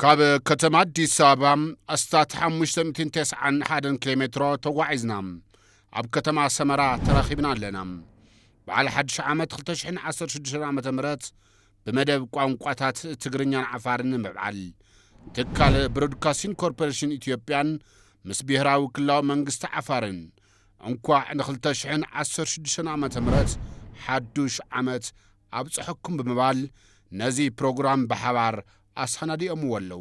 ካብ ከተማ ኣዲስ ኣበባ ኣስታት ሓሙሽተ ሚእትን ተስዓን ሓደን ኪሎ ሜትሮ ተጓዒዝና ኣብ ከተማ ሰመራ ተራኺብና ኣለና። በዓል ሓድሽ ዓመት ክልተ ሽሕን ዓሰርተ ሽዱሽተን ዓመተ ምህረት ብመደብ ቋንቋታት ትግርኛን ዓፋርን ንምብዓል ትካል ብሮድካስቲንግ ኮርፖሬሽን ኢትዮጵያን ምስ ብሄራዊ ክልላዊ መንግስቲ ዓፋርን እንኳዕ ንክልተ ሽሕን ዓሰርተ ሽዱሽተን ዓመተ ምህረት ሓዱሽ ዓመት ኣብጽሐኩም ብምባል ነዚ ፕሮግራም ብሓባር ኣሰናዲኦምዎ ኣለዉ።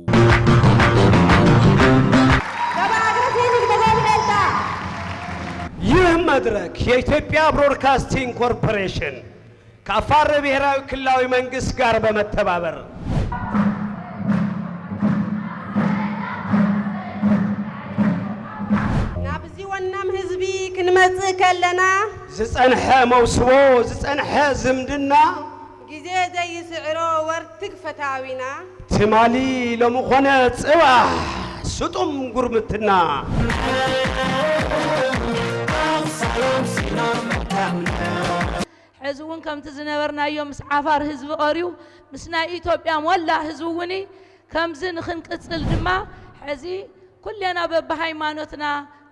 ይህ መድረክ የኢትዮጵያ ብሮድካስቲንግ ኮርፖሬሽን ከአፋር ብሔራዊ ክልላዊ መንግስት ጋር በመተባበር ናብዚ ወናም ህዝቢ ክንመጽእ ከለና ዝጸንሐ መውስቦ፣ ዝጸንሐ ዝምድና ግዜ ዘይስዕሮ ወርትግ ፈታዊና ትማሊ ሎሚ ኾነ ጽባሕ ስጡም ጉርብትና። ሕዚ እውን ከምቲ ዝነበርናዮ ምስ ዓፋር ህዝቢ ቀርዩ ምስ ናይ ኢትዮጵያ ሞላ ህዝቢ እውን ከምዚ ንኽንቅጽል ድማ ሕዚ ኩሌና በብሃይማኖትና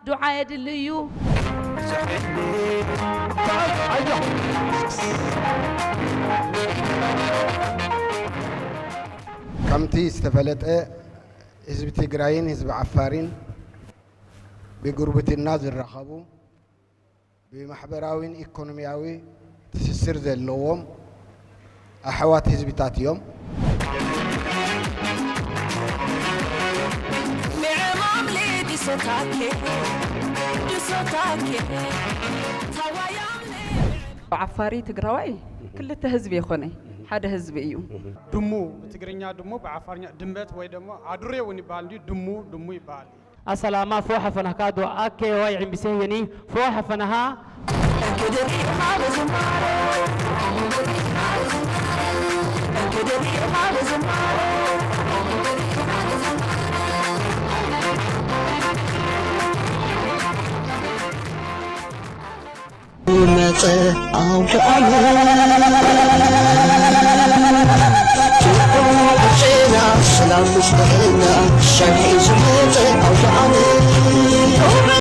ዱዓ የድሊ እዩ። ከምቲ ዝተፈለጠ ህዝቢ ትግራይን ህዝቢ ዓፋርን ብጉርብትና ዝራኸቡ ብማሕበራዊን ኢኮኖሚያዊ ትስስር ዘለዎም ኣሕዋት ህዝብታት እዮም። ዓፋሪ ትግራዋይ ክልተ ህዝቢ የኾነ ሓደ ህዝቢ እዩ። ድሙ ብትግርኛ ድሙ ብዓፋርኛ ድመት ወይ ደግሞ ኣዱሬ እውን ይበሃል እንዲሁ ድሙ ድሙ ይበሃል። ኣሰላማ ፎ ሐፈናካ ዶ ኣኬ ዋይ ዕምቢሴ የኒ ፎ ሐፈናሃ ዝመጸ ኣውደ ዓመት ጭቆ ኣርሴና ሰላም ምስለና ሻግዒ ዝመጸ ኣውደ ዓመት